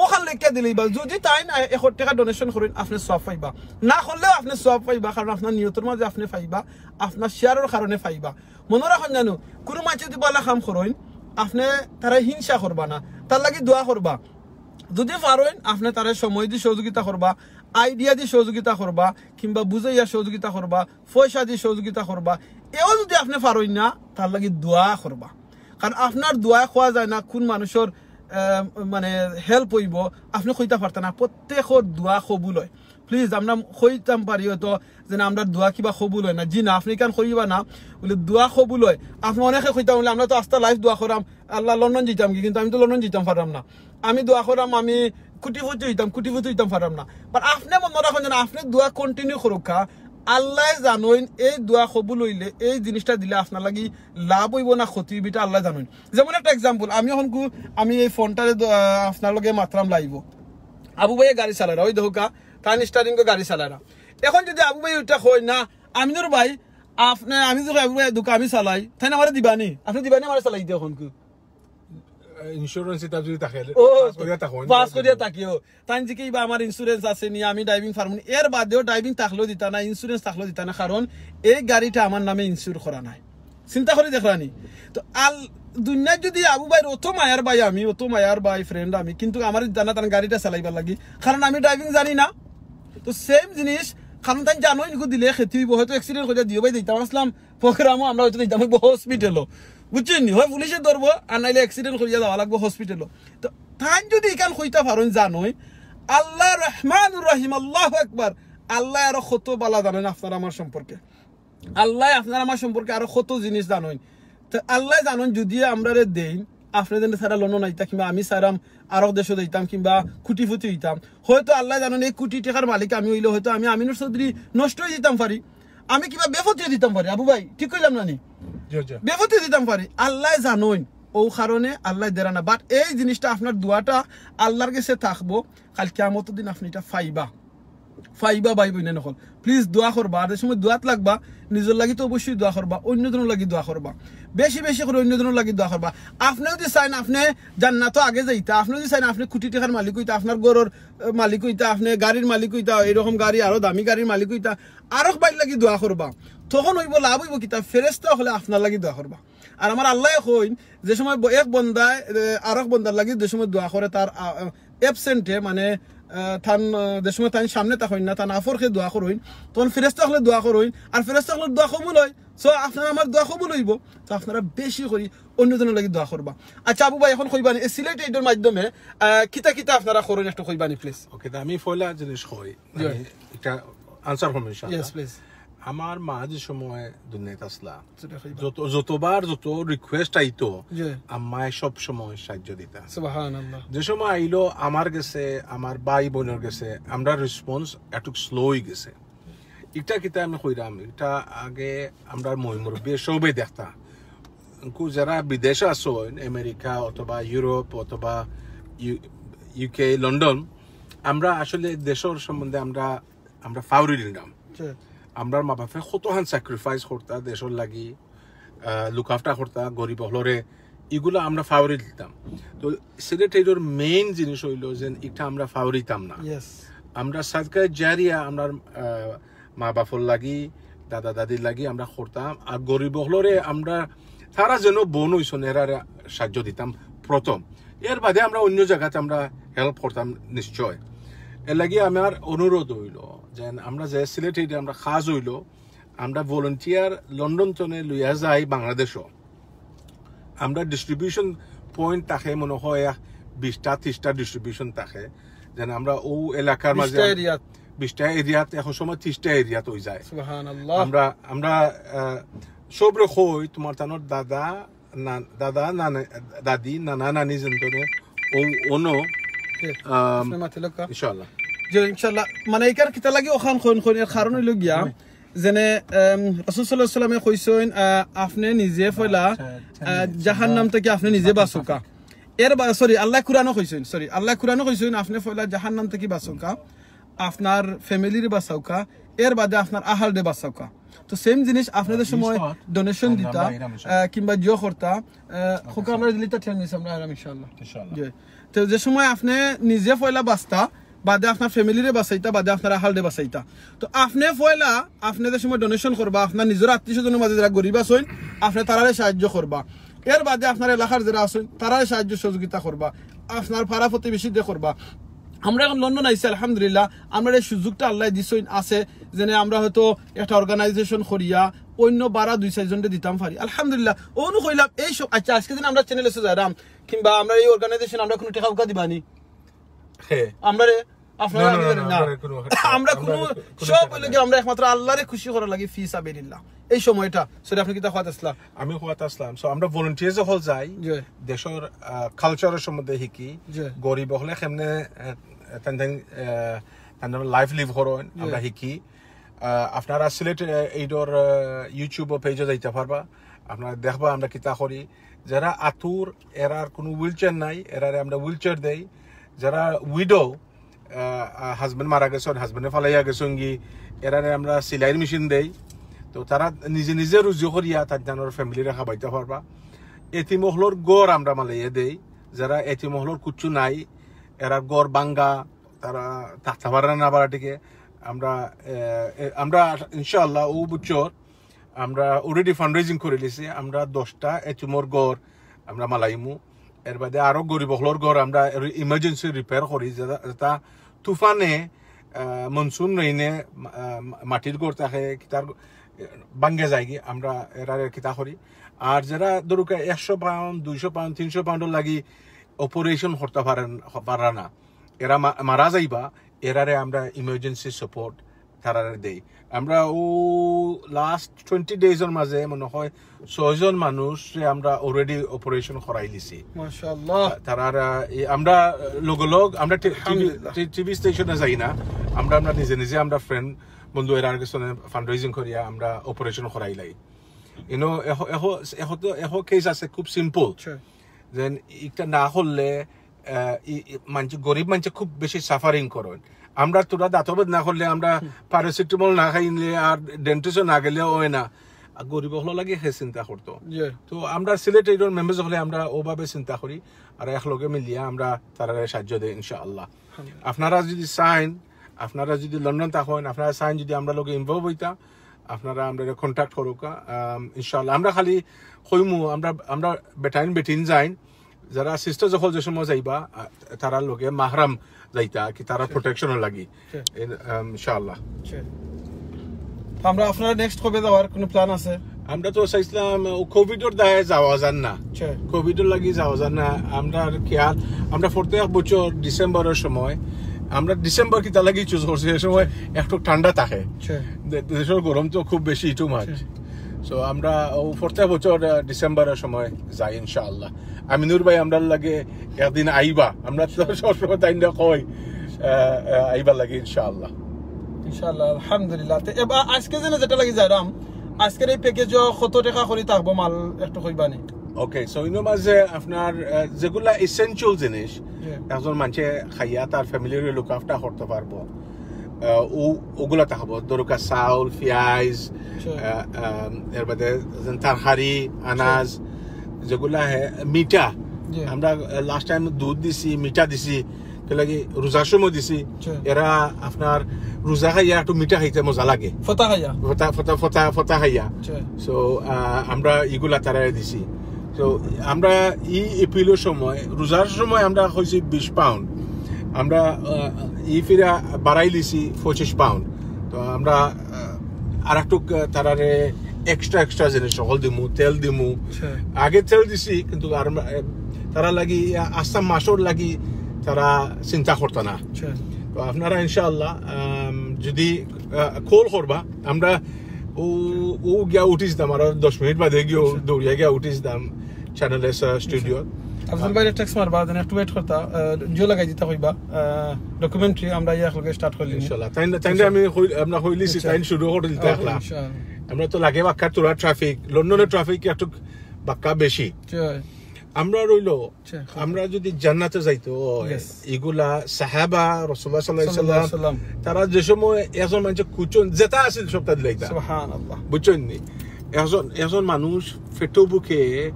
অখান লেখিয়া দিলেই বা যদি তাইন এক টেকা donation করইন, আপনে সওয়াব পাইবা। না করলেও আপনে সওয়াব পাইবা, কারণ আপনার নিয়তর মাঝে আপনে পাইবা, আপনার share-র কারণে পাইবা। মনো রাখইন জানু, কুনু মানষে যদি বালা কাম করইন, আপনে তারে হিংসা করবা না, তার লাগি দোয়া করবা। যদি পারইন, আপনে তারে সময় দি সহযোগিতা করবা, idea দি সহযোগিতা করবা, কিংবা বুঝাইয়া সহযোগিতা করবা, পয়সা দি সহযোগিতা করবা। এও যদি আপনে পারইন না, তার লাগি দোয়া করবা। কারণ আপনার দোয়ায় কওয়া যায় না কুন মানুষর আহ, মানে হেল্প অইবো, আপনে কইতা পারতা না। প্রত্যেকর দোয়া কবুল অয়। প্লিজ, আমরা কইতাম পারি হয়তো যে না, আমরার দোয়া কিবা কবুল অয় না। জি না, আপনে ইখান কইবা না, বুলে দোয়া কবুল অয়। আপনে অনেকে কইতা বুলে আমরা তো আস্তা লাইফ দোয়া করাম, আল্লাহ লন্ডন যাইতাম গি, কিন্তু আমি তো লন্ডন যাইতাম পাররাম না। আমি দোয়া করাম, আমি কুটিপতি অইতাম, কুটিপতি অইতাম পাররাম না। বাট আপনে মনো রাখইন যেন আপনে দোয়া কন্টিনিউ করউক্কা, আল্লায় জানইন এই দোয়া কবুল অইলে, এই জিনিসটা দিলে আপনার লাগি লাভ অইবো না ক্ষতি অইবো, ইটা আল্লায় জানইন। যেমন একটা এক্সাম্পল, আমি অখনকু, আমি এই ফোনটারে দ-, আহ, আপনার লগে মাতরাম লাইভো। আবু ভাইয়ে গাড়ি চালাইরা, ওই দেখউক্কা, তান স্টারিংও গাড়ি চালাইরা। অখন যদি আবু ভাইয়ে ওইটা কয় না, আমিনুর ভাই, আপনে, আমি যদি আবু ভাই দুকা আমি চালাই, তাইন আমারে দিবানি? আপনে দিবানি আমারে চালাইতে অখনকু? ইন্স্যুরেন্স ইটা যদি থাকে, ও, পাস করিয়া থাকো, পাস করিয়া থাকিও। তাইন জিকাইবা আমার ইন্স্যুরেন্স আছে নি, আমি ড্রাইভিং পারমু নি। এর বাদেও ড্রাইভিং থাকলেও দিতা না, ইন্স্যুরেন্স থাকলেও দিতা না, কারণ এই গাড়িটা আমার নামে ইন্স্যুর করা নাই। চিন্তা করি দেখরানি। তো আল দুনিয়াত যদি আবু ভাইর অত মায়ার ভাই আমি, অত মায়ার ভাই ফ্রেন্ড আমি, কিন্তু আমারে দিতা না তান গাড়িটা চালাইবার লাগি, কারণ আমি ড্রাইভিং জানি না। তো সেম জিনিস, কারণ তাইন জানইন ইগু দিলে ক্ষতি অইবো, হয়তো অ্যাক্সিডেন্ট করিয়া দিও ভাই দিতাম আসলাম প্রোগ্রামও, আমরা হয়তো দিতাম অইবো হসপিটালও, বুঝছইন নি? হয় পুলিশে ধরবো, আর নাইলে অ্যাক্সিডেন্ট করিয়া যাওয়া লাগবো হসপিটালও। তো তাইন যদি ইখান কইতা পারইন জানইন, আল্লাহ রহমানুর রহিম, আল্লাহু আকবার, আল্লায় আরো কত বালা জানইন আপনার আমার সম্পর্কে। আল্লায় আপনার আমার সম্পর্কে আরো কত জিনিস জানইন। তো আল্লায় জানইন যদি আমরারে দেইন, আপনে যেন সারা লন্ডন আইতা কিংবা আমি সারাম আরো দেশো যাইতাম কিংবা কুটিপতি অইতাম, হয়তো আল্লায় জানইন এই কুটি টেকার মালিক আমি অইলে হয়তো আমি আমিনুর চৌধুরী নষ্ট অই যাইতাম পারি, আমি কিবা বেপথে অই যাইতাম পারি। আবু ভাই, ঠিক কইলাম না নি? জি, জি। বেপথে অই যাইতাম পারি, আল্লায় জানইন, অউ কারণে আল্লায় দেরা না। বাট এই জিনিসটা আপনার দোয়াটা আল্লাহর গেছে থাকবো, কাইল কিয়ামতর দিন আপনে ইটা পাইবা। পাইবা ভাই বইন অকল। প্লিজ দোয়া করবা। আর যে সময় দোয়াত লাগবা, নিজর লাগি তো অবশ্যই দোয়া করবা, অইন্য জনর লাগি দোয়া করবা, বেশি বেশি করি অইন্য জনর লাগি দোয়া করবা। আপনে যদি চাইন আপনে জান্নাতো আগে যাইতা, আপনে যদি চাইন আপনে কুটি টেকার মালিক অইতা, আপনার ঘরর, আহ, মালিক অইতা, আপনে গাড়ির মালিক অইতা, এইরকম গাড়ি আরো দামি গাড়ির মালিক অইতা, আরক ভাইর লাগি দোয়া করবা। তখন অইবো লাভ অইবো কিতা? ফেরেশতা অকলে আপনার লাগি দোয়া করবা। আর আমার আল্লায় কইন, যে সময় ব-, এক বন্দায়, এ, আরক বন্দার লাগি যে সময় দোয়া করে তার, আ, আ, অ্যাবসেন্টে, মানে, আহ, তান, আহ, যে সময় তান সামনে থাকইন না, তান আফরকে দোয়া করইন, তখন ফেরেশতা অকলে দোয়া করইন, আর ফেরেশতা অকলর দোয়া কবুল অয়। So, আপনার আমার দোয়া কবুল অইবো। তো আপনারা বেশি করি অইন্য জনর লাগি দোয়া করবা। আচ্ছা, আবু ভাই, অখন কইবা নি, এ সিলেট এইডর মাধ্যমে, আহ, কিতা কিতা আপনারা করইন একটু কইবা নি, প্লিজ? ওকে, তে আমি পয়লা জিনিস কই, জি। আমি একটা আনসার করমু ইনশাআল্লাহ। Yes, please. আমার মা যে সময় দুনিয়াত আসলা, যত, যতবার যত রিকোয়েস্ট আইতো, জি। আম্মায় সব সময় সাহায্য দিতা। সুবহানাল্লাহ। যে সময় আইলো আমার গেছে, আমার ভাই বইনর গেছে, আমরা রেসপন্স একটু স্লো অই গেছে। ইটা কিতা আমি কইরাম, ইটা আগে আমরা ময় মুরব্বি সবে দেখতা। কু যারা বিদেশে আছইন, আমেরিকা অথবা ইউরোপ অথবা ইউ-, ইউকে, লন্ডন, আমরা আসলে দেশর সম্বন্ধে আমরা, আমরা ফাউরি নিলাম। জি। আমরার মা বাপে কতখান স্যাক্রিফাইস করতা দেশর লাগি, আহ, লুক আফটার করতা গরিব অকলরে, ইগুলা আমরা ফাউরি দিতাম। তো সিলেট এইডর মেইন জিনিস অইলো যে ইটা আমরা ফাউরিতাম না। ইয়েস। আমরা সাদকা জারিয়া আমরার, আহ, মা বাপর লাগি, দাদা দাদির লাগি আমরা করতাম। আর গরিব অকলরে আমরা, তারা যেন বন অইছইন, এরারে সাহায্য দিতাম প্রথম। এর বাদে আমরা অইন্য জাগাত আমরা হেল্প করতাম নিশ্চয়। এর লাগি আমার অনুরোধ অইলো যে আমরা যে সিলেট এইডে আমরা কাজ অইলো, আমরা ভলান্টিয়ার লন্ডন তনে লইয়া যাই বাংলাদেশও। আমরা ডিস্ট্রিবিউশন পয়েন্ট থাকে মনে হয় এক বিশটা ত্রিশটা ডিস্ট্রিবিউশন থাকে, যেন আমরা অউ এলাকার মাঝে বিশটা এরিয়াত। বিশটা এরিয়াত, এখন সময় ত্রিশটা এরিয়াত অই যায়। সুবহানাল্লাহ। আমরা, আমরা, আহ, সবরে কই, তোমার তানোর দাদা, না-, দাদা, নানা, দাদি, নানা, নানি যেন অউ অনো, জি। আম, আপনি মাতিলকা। ইনশাআল্লাহ। জি, ইনশাআল্লাহ। মানে, ইকার কিতা লাগি অখান কইন, কইন, এর কারণ অইলো গিয়া, হুম। যেনে, আম, রাসূল সাল্লাল্লাহু আলাইহি ওয়াসাল্লামে কইছইন, আহ, আপনে নিজে পয়লা, আচ্ছা, আচ্ছা, আহ, আচ্ছা। জাহান্নাম থাকি আপনে নিজে বাঁচউক্কা। এর বা-, সরি, আল্লায় কুরআনো কইছইন, সরি, আল্লায় কুরআনো কইছইন, আপনে পয়লা জাহান্নাম থাকি বাঁচউক্কা, আপনার ফ্যামিলিরে বাঁচাউক্কা, এর বাদে আপনার আহালরে বাঁচাউক্কা। তো সেম জিনিস আপনে যে সময় ডোনেশন দিতা, আহ, কিংবা জিও করতা, আহ, খোকা, আমরা দিলিতা টেন মিনিটস, আমরা আরাম ইনশাআল্লাহ। ইনশাআল্লাহ। জি। তো যে সময় আপনে নিজে পয়লা বাঁচতা, বাদে আপনার ফ্যামিলিরে বাঁচাইতা, বাদে আপনার আহালরে বাঁচাইতা। তো আপনে পয়লা, আপনে যে সময় ডোনেশন করবা, আপনার নিজর আত্মীয় স্বজনর মাঝে যারা গরিব আছইন, আপনে তারারে সাহায্য করবা। এর বাদে আপনার এলাকার যারা আছইন, তারারে সাহায্য সহযোগিতা করবা, আপনার পাড়া প্রতিবেশীরে করবা। আমরা এখন লন্ডন আইছি, আলহামদুলিল্লাহ, আমরারে এই সুযোগটা আল্লায় দিছইন, আছে, যেনে আমরা হয়তো একটা অর্গানাইজেশন করিয়া অইন্য বারা দুই চাইরজনরে দিতাম পারি। আলহামদুলিল্লাহ, অনো কইলাম, এই সব, আচ্ছা, আজকে দিন আমরা চ্যানেলে যাইরাম, কিংবা আমরা এই অর্গানাইজেশন আমরা কোনো টেকা উকা দিবানি? হ্যাঁ। আমরা রে আপনারা না, না, আমি না, জানি না, না। আমরা কোনো, আমরা আমরা কোনো কোনো সব টাকা হইলে না। কি আমরা একমাত্র আল্লাহরে খুশি করার লাগি ফি সাবিলিল্লাহ। এই সময়টা সরি আপনি কিতা কইতাছিলা? আমি কইতাছিলাম, সো আমরা ভলান্টিয়ার অকল যাই, জি। দেশর কালচারর সম্বন্ধে শিকি, জি। গরিব অকলে কেমনে আহ, তান তান আহ, তান লাইফ লিভ করইন, জি। আমরা শিকি। আহ, আপনারা সিলেট এইডর ইউটিউব পেজও যাইতা পারবা, আপনারা দেখবা আমরা কিতা করি। যারা আতুর, এরার কোনো হুইল চেয়ার নাই, এরারে আমরা হুইল চেয়ার দেই। যারা উইডো, হাজবেন্ড মারা গেছইন, হাজবেন্ডে ফালাইয়া গেছইন গি, এরারে আমরা সেলাইর মেশিন দেই। তো তারা নিজে নিজে রুজি করিয়া তার জানোর ফ্যামিলিরে খাবাইতা পারবা। এতিম অকলর ঘর আমরা মালাইয়া দেই, যারা এতিম অকলর কুচ্ছু নাই, এরার ঘর ভাঙ্গা, তারা থাকতা পারে না ভাড়াটিকে। আমরা আহ, এ- আমরা ইনশাআল্লাহ ও বছর আমরা অলরেডি ফান্ড রেজিং করিলিছি। আমরা দশটা এতিমর ঘর আমরা মালাইমু। এর বাদে আরো গরিব অকলর ঘর আমরা ইমার্জেন্সি রিপেয়ার করি, যেটা যেটা তুফানে, আহ, মনসুন রেইনে আহ, মাটির ঘর থাকে, কিতার ভাঙ্গে যায়গি, আমরা এরারে কিতা করি। আর যারা ধরুক একশো পাউন্ড, দুইশো পাউন্ড, তিনশো পাউন্ডর লাগি অপারেশন করতা পারেন পারা না, এরা মা- মারা যাইবা, এরারে আমরা ইমার্জেন্সি সাপোর্ট তারারে দেই। আমরা ও লাস্ট টোয়েন্টি ডেজর মাঝে মনে হয় ছয়জন মানুষরে আমরা অলরেডি অপারেশন করাইলিছি। মাশাআল্লাহ। তারা এই আমরা লগে লগ আমরা আলহামদুলিল্লাহ। টিভি স্টেশনে যাই না, আমরা আমরা নিজে নিজে আমরা ফ্রেন্ড বন্ধু এরার কাছে ফান্ড রেজিং করিয়া আমরা অপারেশন করাইলাই। ইনো এহ এহ এহ তো এহ কেস আছে খুব সিম্পল, আচ্ছা। যেন একটা না করলে আহ, ই- ই- মানষে গরিব মানষে খুব বেশি সাফারিং করেন। আমরা তোরা দাঁতবেদ না করলে আমরা প্যারাসিটামল না খাইলে আর ডেন্টিস্টও না গেলে হয় না। আর গরিব অকলর লাগি হে চিন্তা করতো। জি। তো আমরা সিলেট এইডর মেম্বার্স অকলে আমরা ওভাবে চিন্তা করি, আর একলগে মিলিয়া আমরা তারারে সাহায্য দেই ইনশাআল্লাহ। আপনারা যদি চাইন, আপনারা যদি লন্ডন থাকইন, আপনারা চাইন যদি আমরা লগে ইনভলভ হইতা, আপনারা আমরা কন্ট্যাক্ট করুকা। আম, ইনশাআল্লাহ আমরা খালি কইমু, আমরা আমরা বেটাইন বেটিন যাইন, যারা সিস্টার যখন যে সময় যাইবা, আ, তারার লগে মাহরাম যাইতা কি, তারা প্রোটেকশনও লাগি। ঠিক। এই, আম, ইনশাআল্লাহ। আচ্ছা। তো আমরা আপনারা নেক্সট কবে যাওয়ার কোনো প্ল্যান আছে? আমরা তো চাইছিলাম ও কোভিডর দায়ে যাওয়া যার না, আচ্ছা। কোভিডর লাগি যাওয়া যার না। আমরা আর কি আর আমরা প্রত্যেক বছর ডিসেম্বরের সময়, আমরা ডিসেম্বর কিতা লাগি চুজ করছি, এই সময় একটু ঠান্ডা থাকে, আচ্ছা। দে- দেশের গরম তো খুব বেশি টু মাচ। সো আমরা ও প্রত্যেক বছর আহ, ডিসেম্বরের সময় যাই ইনশাআল্লাহ। আমিনুর ভাই আমরার লগে একদিন আইবা, আমরা তো সবসময় তাই না কই আহ, আহ, আইবার লাগি ইনশাআল্লাহ। ইনশাআল্লাহ, আলহামদুলিল্লাহ। তো এবার আজকে যেন যেটা লাগি যাইরাম, আজকের এই প্যাকেজও কত টাকা করি থাকবো মাল একটু কইবানি? ওকে, সো ইনো মাঝে আপনার আহ, যেগুলা এসেনশিয়াল জিনিস, জি। একজন মানষে খাইয়া তার ফ্যামিলির লুক আফটার করতে পারবো, আহ, ও ওগুলা থাকবো, দরকার চাউল, পিয়াজ, আচ্ছা। আহ, আহ, এর বাদে যেন তরকারি, আনাজ, যেগুলা হে মিঠা। জি। আমরা লাস্ট টাইম দুধ দিছি, মিঠা দিছি, কে লাগি রোজার সময় দিছি। আচ্ছা। এরা আপনার রোজা খাইয়া একটু মিঠা খাইতে মজা লাগে। ফতা খাইয়া? ফতা ফতা ফতা ফতা খাইয়া। আচ্ছা। সো আমরা ইগুলা তারারে দিছি। তো আমরা ই এপিলর সময়, রোজার সময় আমরা কইছি বিশ পাউন্ড, আমরা আহ, ই ফিরা বাড়াই লিছি পঁচিশ পাউন্ড। তো আমরা আহ, আর একটু আহ, তারারে এক্সট্রা এক্সট্রা জিনিস সকল দিমু, তেল দিমু। আচ্ছা। আগে তেল দিছি, কিন্তু আর আমরা, আহ, তারা লাগি আহ, আস্তা মাসর লাগি তারা চিন্তা করতো না। আচ্ছা। তো আপনারা ইনশাআল্লাহ আম, যদি কল করবা, আমরা ও ও গিয়া উঠিস দাম, আর দশ মিনিট বাদে গিয়ে দৌড়িয়া গিয়া উঠিস দাম চ্যানেল এস স্টুডিও। আফজল ভাইরে টেক্সট মারবা, দেন একটু ওয়েট করতা, আহ, জিও লাগাই দিতা কইবা, ডকুমেন্টারি আমরা ইয়া একলগে স্টার্ট করলি। ইনশাআল্লাহ। তাই না, তাই না, আমি কই- আমরা কইলিছি, আচ্ছা। তাই শুরু করে দিতে ওকে, একলা। ইনশাআল্লাহ। আমরা তো লাগে বাক্কা তোরা ট্রাফিক, লন্ডনের ট্রাফিক একটু বাক্কা বেশি। জি। আমরা রইলো, আচ্ছা। আমরা যদি জান্নাতে যাইতো, Yes. এগুলা সাহাবা রাসূলুল্লাহ সাল্লাল্লাহু আলাইহি সাল্লাল্লাহু সাল্লাম, আলাইহি সাল্লাম। তারা যে সময় একজন মানুষের কুচন যেটা আছে সবটা দিলাইতা। সুবহানাল্লাহ। বুঝছেন নি? একজন একজন মানুষ পেটো ভুকে,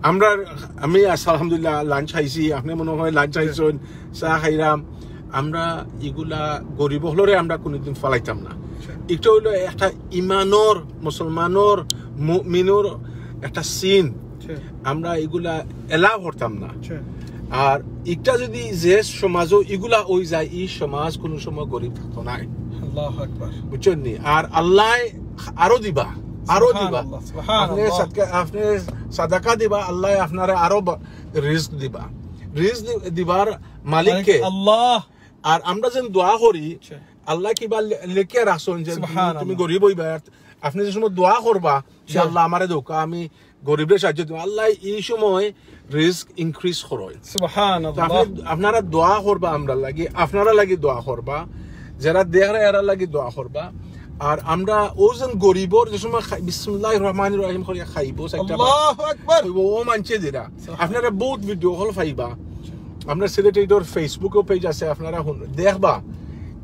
আমরা আমি আজ আলহামদুলিল্লাহ লাঞ্চ খাইছি, আপনি মনে হয় লাঞ্চ খাইছেন, চা খাইলাম। আমরা এগুলা গরিব অকলরে আমরা কোনোদিন ফালাইতাম না। এটা হইলো একটা ইমানর, মুসলমানর, মুমিনর একটা সিন। আচ্ছা। আমরা এগুলা এলাও করতাম না। আচ্ছা। আর একটা যদি যে সমাজও এগুলা ওই যায়, এই সমাজ কোনো সময় গরিব থাকতো নাই। আল্লাহু আকবার। বুঝছেন নি? আর আল্লাহ আরো দিবা, আরো দিবা। সুবহানাল্লাহ, সুবহানাল্লাহ। আপনি সাদকা, আপনি সাদাকা দিবা, আল্লাহ আপনারে আরো রিজিক দিবা। রিজিক দিবার মালিক কে? আল্লাহ। আর আমরা যেন দোয়া করি, আল্লাহ কিবা লে-, লেখিয়া রাখছইন যে তুমি, তুমি গরিব অইবা। আপনি যে সময় দোয়া করবা যে আল্লাহ আমারে দেউক্কা, আমি গরিবরে সাহায্য দিমু, আল্লাহ এই সময় রিজিক ইনক্রিজ করইন। সুবহানাল্লাহ। আপনারা দোয়া করবা, আমরা লাগি, আপনারা লাগি দোয়া করবা, যারা দেখরা এরা লাগি দোয়া করবা। আর আমরা ও যেন গরিবর যে সময় খাই-, বিসমিল্লাহির রহমানির রহিম করিয়া খাইবো, আল্লাহু আকবার। ও মানছে দিরা। আপনারা বহুত ভিডিও কল পাইবা। আমরা সিলেট এইডর Facebook-ও পেজ আছে, আপনারা দেখবা।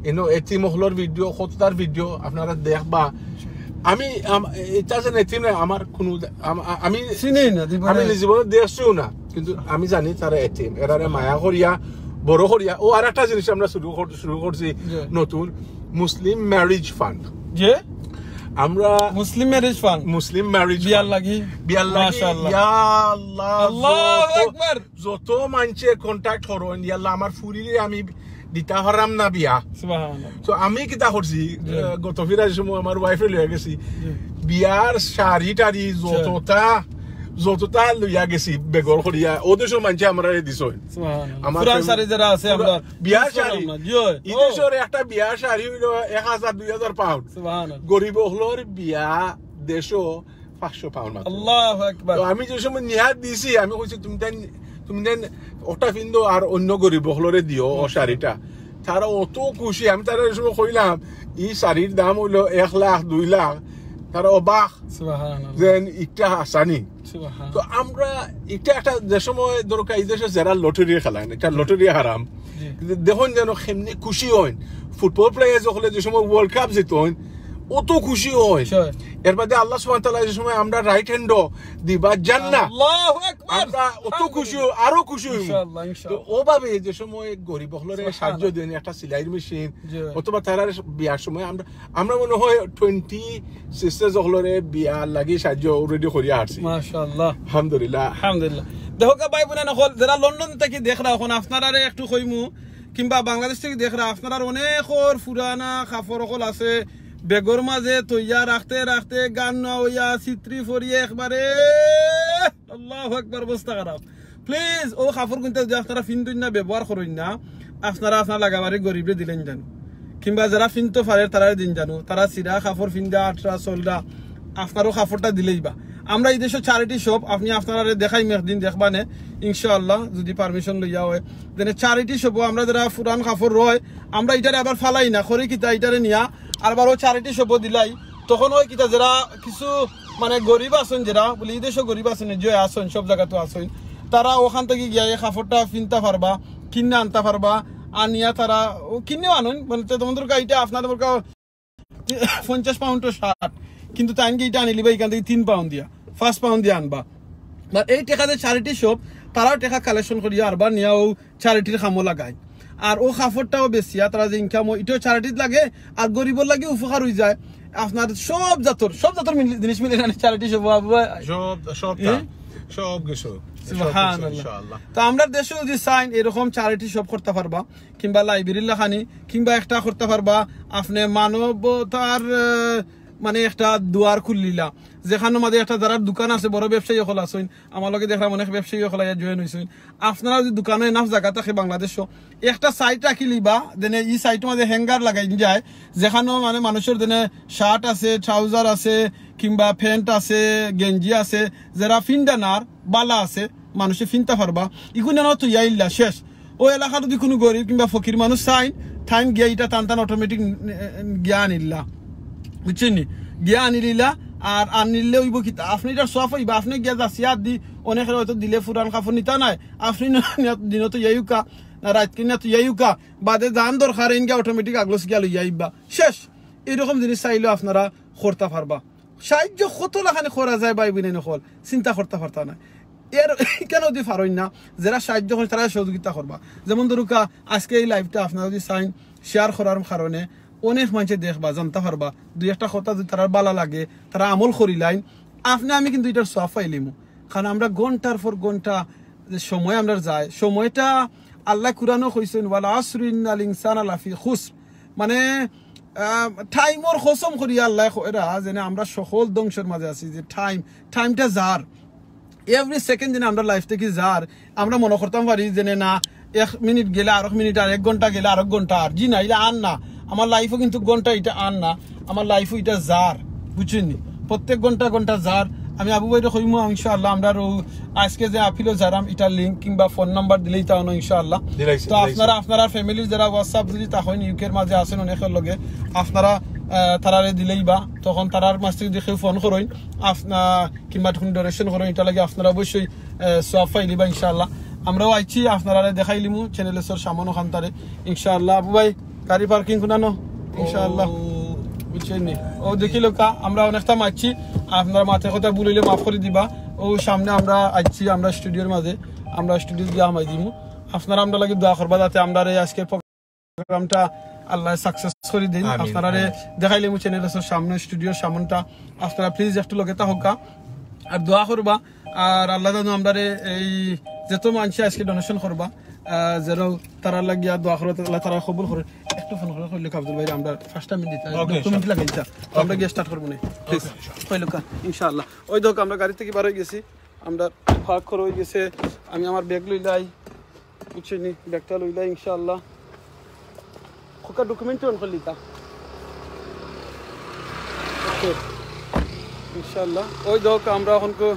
এনো এতিম অকলর ভিডিও, কততার ভিডিও আপনারা দেখবা। আমি আম- এটা যেন এতিম না, আমার কোনো আম- আ- আমি চিনি না, জীবনে। আমি জীবনে দেখছিও না, কিন্তু আমি জানি তারা এতিম। এরারে মায়া করিয়া, বড় করিয়া। ও আর একটা জিনিস আমরা শুরু কর- শুরু করছি নতুন, মুসলিম ম্যারেজ ফান্ড। যে আমরা মুসলিম ম্যারেজ ফান্ড। মুসলিম ম্যারেজ বিয়ার লাগি। বিয়ার লাগি। মাশাআল্লাহ। ইয়া আল্লাহ, আল্লাহু যত- আকবার। যত মানষে কন্টাক্ট করইন, ইয়া আল্লাহ, আমার ফুরিরে আমি দিতা পারলাম না বিয়া। সুবহানাল্লাহ। তো আমি কিতা করছি, আহ, গত ফিরার সময় আমার ওয়াইফরে লইয়া গেছি, বিয়ার শাড়ি টাড়ি যতটা, যতটা লইয়া গেছি বেগর করিয়া, ও দেশর মানষে আমরারে দিছইন। সুবহানাল্লাহ। আমার পুরান ফ্যামিলি- শাড়ি যেটা আছে আমরা বিয়ার use করলাম শাড়ি। না, জি অয়। ই দেশর একটা বিয়ার শাড়ি অইলো এক হাজার, দুই হাজার পাউন্ড। সুবহানাল্লাহ। গরিব অকলর বিয়া দেশো পাঁচশো পাউন্ড মাত্র। আল্লাহু আকবার। তো আমি যে সময় নিয়াত দিছি, আমি কইছি, "তুমি তাই, তুমি তাই ওটা পিন্দো আর অন্য গরিব অকলরে দিও ও শাড়িটা।" তারা অত খুশি, আমি তারা ওই সময় কইলাম, "ই শাড়ির দাম অইলো এক লাখ, দুই লাখ।" তারা অবাক, সুবহানাল্লাহ। যেন ইটা আসানি। সুবহানাল্লাহ। তো আমরা ইটা একটা যে সময় দরকার, এই দেশে যারা লটারি খেলায়, এটা লটারি হারাম। জি। কিন্তু দেখইন যেন কেমনে খুশি অইন, ফুটবল প্লেয়ার অকলে যে সময় ওয়ার্ল্ড কাপ জিতইন, অত খুশি অইন। Sure। এর বাদে আল্লাহ সুবহানাহু ওয়া তাআলা যে সময় আমরা রাইট হ্যান্ডও দিবা জান্নাত, আল্লাহু আকবার। আমরা অত খুশি অই, আরো খুশি অইমু। ইনশাআল্লাহ, ইনশাআল্লাহ। তো ওভাবে যে সময় গরিব অকলরে সুবহানাল্লাহ। সাহায্য দেন, একটা সেলাইর মেশিন, জি। অথবা তারার বিয়ার সময় আমরা, আমরা মনে হয় টোয়েন্টি সিস্টার্স অকলরে বিয়ার লাগি সাহায্য অলরেডি করিয়া আসছি। মাশাআল্লাহ। আলহামদুলিল্লাহ। আলহামদুলিল্লাহ। দেখো কা ভাই বোনেরা অকল, যারা লন্ডন থাকি দেখরা, অখন আপনারারে একটু কইমু, কিংবা বাংলাদেশ থাকি দেখরা, আপনারার অনেকর পুরানা কাপড় অকল আছে, বেগর মাঝে থইয়া রাখতে রাখতে গান না অইয়া ছিত্রি ফড়িয়ে একবারে আল্লাহু আকবার, অবস্থা খারাপ। প্লিজ, ও কাপড় কুনতা যদি আপনারা ফিন্দইন না, ব্যবহার করইন না, আপনারা আপনারা লাগাবাড়ি গরিবরে দিলাইন যানু, কিংবা যারা ফিনতো পারের তারারে দিন যানু, তারা ছিড়া কাপড় ফিন্দা, আটরা, চলরা, আপনারও কাপড়টা দিলাইবা। আমরা ই দেশো চ্যারিটি শপ, আপনি আপনারারে দেখাইমু একদিন, দেখবানে ইনশাআল্লাহ, যদি পারমিশন লইয়া অয়। যেনে চ্যারিটি শপও আমরা যারা পুরান কাপড় রয়, আমরা ইটারে আবার ফালাই না, করি কিতা, ইটারে নিয়া আরবার ও চ্যারিটি শপও দিলাই। তখন অয় কিতা, যারা কিছু মানে গরিব আছইন, যারা বলি ই দেশো গরিব আছইন, যে আছইন, সব জাগাত আছইন, তারা অখান থাকি গিয়া ই কাপড়টা ফিনতা পারবা, কিনিয়া আনতা পারবা, আনিয়া তারা ও কিনিয়াও আনইন, মানে তে তোমাদের কা ইটা আপনাদের কা পঞ্চাশ পাউন্ডর শার্ট, কিন্তু তাইন গিয়া ইটা আনিলিবা ইখান থাকি তিন পাউন্ড দিয়া, পাঁচ পাউন্ড দিয়া আনবা। বা এই টেকা যে চ্যারিটি শপ, তারাও টেকা কালেকশন করিয়া আরবার নিয়া ও চ্যারিটির কামো লাগায়। আর ও কাপড়টাও বেচিয়া তারা যে ইনকাম অয়, ইটাও চ্যারিটিত লাগে, আর গরিবর লাগি উপকার অইযায়। আপনার সব জাতর, সব জাতর মিল-, জিনিস মিলে এখানে চ্যারিটি শপ, বাবু। সব, সবটা, সব কিছু, সব কিছু, সুবহানাল্লাহ। ইনশাআল্লাহ। তো আমরা দেশো যদি চাইন এরকম চ্যারিটি শপ করতা পারবা, কিংবা লাইব্রেরির লাখানি, কিংবা একটা করতা পারবা, আপনে মানবতার, আহ, মানে একটা দুয়ার খুললিলা, যেখানর মাঝে একটা যারার দোকান আছে, বড় ব্যবসায়ী অকল আছইন, আমার লগে দেখলাম অনেক ব্যবসায়ী অকল আইয়া জয়েন অইছইন। আপনারা যদি দোকানো এনাফ জাগা থাকে বাংলাদেশো, একটা সাইড রাখিলিবা, যেনে ই সাইডর মাঝে হ্যাঙ্গার লাগাই যায়, যেখানো মানে মানুষর যেনে শার্ট আছে, ট্রাউজার আছে, কিংবা প্যান্ট আছে, গেঞ্জি আছে, যেরা ফিন্দা নার বালা আছে, মানুষে ফিনতা পারবা। ইগুন এনো থইয়া আইলা শেষ। ও এলাকার যদি কুনু গরিব কিংবা ফকির মানুষ চাইন, তাইন গিয়া ইটা টান টান অটোমেটিক গিয়া আনিলা, বুঝছইন নি? গিয়া আনিলিলা। আর আনিলে অইবো কিতা, আপনে ইটার সওয়াব অইবা, আপনে গিয়া যাচিয়া দি, অনেকে হয়তো দিলে পুরান কাপড় নিতা নায়, আপনে না, না, দিনো থইয়া আউক্কা, না রাইত কিনা থইয়া আউক্কা, বাদে যান দরকার ইন গিয়া অটোমেটিক আগলস গিয়া লইয়া আইবা, শেষ। এইরকম জিনিস চাইলেও আপনারা করতা পারবা। সাহায্য কত লাখানি করা যায় ভাই বোনেন অকল, চিন্তা করতা পারতা নায়। এর কেনে যদি পারইন না, যেরা সাহায্য করইন তারারে সহযোগিতা করবা। যেমন ধরুক্কা, আজকে এই লাইভটা আপনারা যদি চাইন শেয়ার করার কারণে অনেক মানষে দেখবা, জানতা পারবা, দুই একটা কথা যদি তারার বালা লাগে, তারা আমল করিলাইন, আপনে আমি কিন্তু ইটার সওয়াব পাইলিমু। কারণ আমরা ঘন্টার পর ঘন্টা যে সময় আমরার যায়, সময়টা আল্লায় কুরআনো কইছইন, "ওয়াল আসরি ইন্নাল ইনসানা লাফি খুসর", মানে টাইমর কসম করি আল্লায় কইরা, যেনে আমরা সকল ধ্বংসর মাঝে আছি, যে টাইম, টাইমটা যার, এভরি সেকেন্ড যেনে আমরা লাইফ থাকি যার, আমরা মনো করতাম পারি যেনে না, এক মিনিট গেলে আরক মিনিট, আর এক ঘন্টা গেলে আরক ঘন্টা, আর জি না, ইলা আর না। আমার লাইফও কিন্তু ঘন্টা ইটা আর না, আমার লাইফও ইটা যার, বুঝছইন নি? প্রত্যেক ঘন্টা ঘন্টা যার। আমি আবু ভাইরে কইমু ইনশাআল্লাহ, আমরার অউ আজকে যে আপিলো যারাম, ইটার লিংক কিংবা ফোন নাম্বার দিলেই তা অনো ইনশাআল্লাহ। দিলাইছি, তো দিলাইছি। আপনারা, আপনারা ফ্যামিলির যারা WhatsApp যদি থাকইন, ইউকের মাঝে আছইন অনেকর লগে, আপনারা আহ, তারারে দিলেই বা, তখন তারার মাঝে যদি কেউ ফোন করইন, আপনা কিংবা কোনো ডোনেশন করইন, ইটার লাগি আপনারা অবশ্যই আহ, সওয়াব পাইলিবা ইনশাআল্লাহ। আমরাও আইছি আপনারারে দেখাইলিমু চ্যানেল এসর সামনো খান্তারে ইনশাআল্লাহ। আবু ভাই, গাড়ি পার্কিং কুনানো ইনশাআল্লাহ। বুঝছইন নি? অউ দেখিলাউক্কা, আমরা অনেকটা মাতছি, আপনারা মাতে কথা ভুল অইলে মাফ করি দিবা। অউ সামনে আমরা আইছি, আমরা স্টুডিওর মাঝে, আমরা স্টুডিও গিয়া হামাই দিমু। আপনারা আমরার লাগি দোয়া করবা যাতে আমরার এই আজকের প্রোগ্রামটা আল্লায় সাকসেস করি দিন। আমিন, আপনারারে আমিন। দেখাইলিমু চ্যানেল এসর সামনো, স্টুডিওর সামনটা। আপনারা প্লিজ একটু লগে থাকউক্কা আর দোয়া করবা। আর আল্লায় জানো আমরারে এই যত মানষে আজকে ডোনেশন করবা, আহ, যেন তারার লাগিয়া দোয়া করো, আল্লায় তারারে কবুল করইন। একটু ফোন করে কইলাউক্কা আব্দুল ভাই, আমরা পাঁচটা মিনিট দিতা, ওকে, দুই মিনিট লাগাইতা, তো আমরা গিয়া স্টার্ট করমু নে। প্লিজ, ওকে, ইনশাআল্লাহ। কইলাউক্কা ইনশাআল্লাহ। অউ দেখউক্কা, আমরা গাড়ি থাকি বার অই গেছি, আমরা পার্ক করা অই গেছে। আমি আমার ব্যাগ লইলাই, বুঝছইন নি, ব্যাগটা লইলাই ইনশাআল্লাহ। খোকা, ডকুমেন্ট অন করলিতা। ওকে, ইনশাআল্লাহ। অউ দেখউক্কা, আমরা অখন কো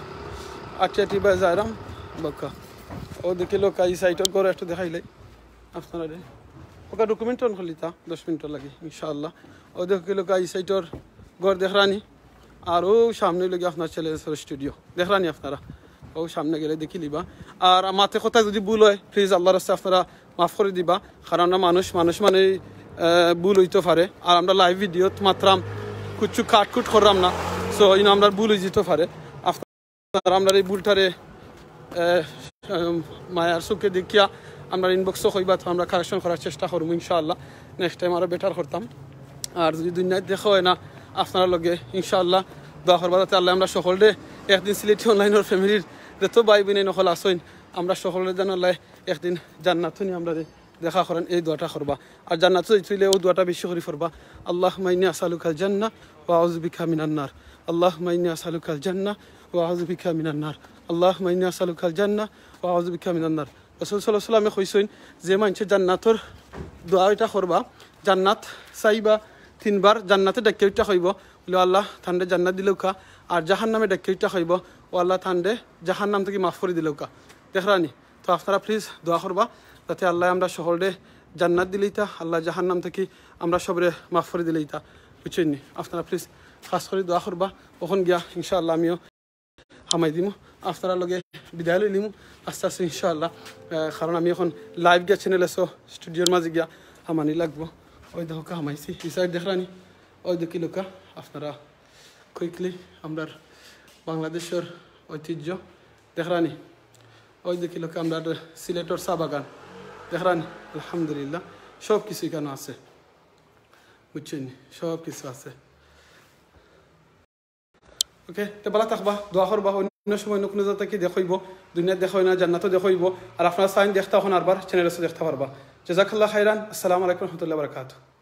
আটি আটি বায় যাইরাম। বক্কা, অউ দেখিলাউক্কা, ই সাইডর ঘর একটু দেখাইলাই আপনারারে। খোকা, ডকুমেন্ট অন করলিতা, দশ মিনিটর লাগি ইনশাআল্লাহ। অউ দেখিলাউক্কা, ই সাইডর ঘর দেখরানি। আর অউ সামনে অইলো গিয়া আপনার চ্যানেল এসর স্টুডিও, দেখরানি আপনারা। অউ সামনে গেলে দেখিলিবা। আর মাতে কথা যদি ভুল অয়, প্লিজ আল্লার রাস্তায় আপনারা মাফ করি দিবা, কারণ আমরা মানুষ, মানুষ মানে, আহ, ভুল অইতো পারে। আর আমরা লাইভ ভিডিওত মাতরাম, কুচ্ছু কাটকুট কররাম না, সো ইনো আমরার ভুল অইযিতো পারে। আপনারা আমরার এই ভুলটারে, আহ, মায়ার চউখে দেখিয়া আমরার ইনবক্সো কইবা, তো আমরা কারেকশন করার চেষ্টা করমু ইনশাআল্লাহ। নেক্সট টাইম আরো বেটার করতাম। আর যদি দুনিয়াত দেখা অয় না আপনারার লগে, ইনশাআল্লাহ দোয়া করবা যাতে আল্লায় আমরা সকলরে একদিন সিলেটি অনলাইনর ফ্যামিলির যত ভাই বইন অকল আছইন, আমরা সকলরে যেন আল্লায় একদিন জান্নাতো নি আমরারে দেখা করাইন, এই দোয়াটা করবা। আর জান্নাতো যাইতে অইলে অউ দোয়াটা বেশি করি পড়বা, আল্লাহুম্মা ইন্নী আসআলুকাল জান্নাহ ওয়া আউযু বিকা মিনান নার। আল্লাহুম্মা ইন্নী আসআলুকাল জান্নাহ ওয়া আউযু বিকা মিনান নার। আল্লাহুম্মা ইন্নী আসআলুকাল জান্নাহ ওয়া আউযু বিকা মিনান নার। রাসূল সাল্লাল্লাহু আলাইহি ওয়াসাল্লামে কইছইন, যে মানষে জান্নাতর দোয়া ইটা করবা, জান্নাত চাইবা তিনবার, জান্নাতে ডাকিয়া ইটা কইবো, বলে, "আল্লাহ, তানরে জান্নাত দিলাউক্কা।" আর জাহান্নামে ডাকিয়া ইটা কইবো, "ও আল্লাহ, তানরে জাহান্নাম থাকি মাফ করি দিলাউক্কা।" দেখরানি? তো আপনারা প্লিজ দোয়া করবা, যাতে আল্লায় আমরা সকলরে জান্নাত দিলাইতা, আল্লায় জাহান্নাম থাকি আমরা সবরে মাফ করি দিলাইতা, বুঝছইন নি? আপনারা প্লিজ খাস করি দোয়া করবা। অখন গিয়া ইনশাআল্লাহ আমিও হামাই দিমু, আপনারার লগে বিদায় লইলিমু আস্তে আস্তে ইনশাআল্লাহ। আহ, কারণ আমি অখন লাইভ গিয়া চ্যানেল এসর স্টুডিওর মাঝে গিয়া হামানি লাগবো। অউ দেখউক্কা হামাইছি, ই সাইড দেখরানি, অউ দেখিলাউক্কা আপনারা কুইকলি আমরার বাংলাদেশর ঐতিহ্য দেখরানি, অউ দেখিলাউক্কা আমরার সিলেটর চা বাগান দেখরানি। আলহামদুলিল্লাহ, সব কিছু ইখানো আছে, বুঝছইন নি? সব কিছু আছে। ওকে, তে ভালা থাকবা, দোয়া করবা, অইন্য সময় অইন্য কুনু জাগা থাকি দেখা অইবো, দুনিয়াত দেখা অয় না, জান্নাতো দেখা অইবো। আর আপনারা চাইন দেখতা অখন আরবার চ্যানেল এসো দেখতা পারবা। জাযাকাল্লাহ খাইরান। আসসালামু আলাইকুম ওয়া রাহমাতুল্লাহি ওয়া বারাকাতুহু।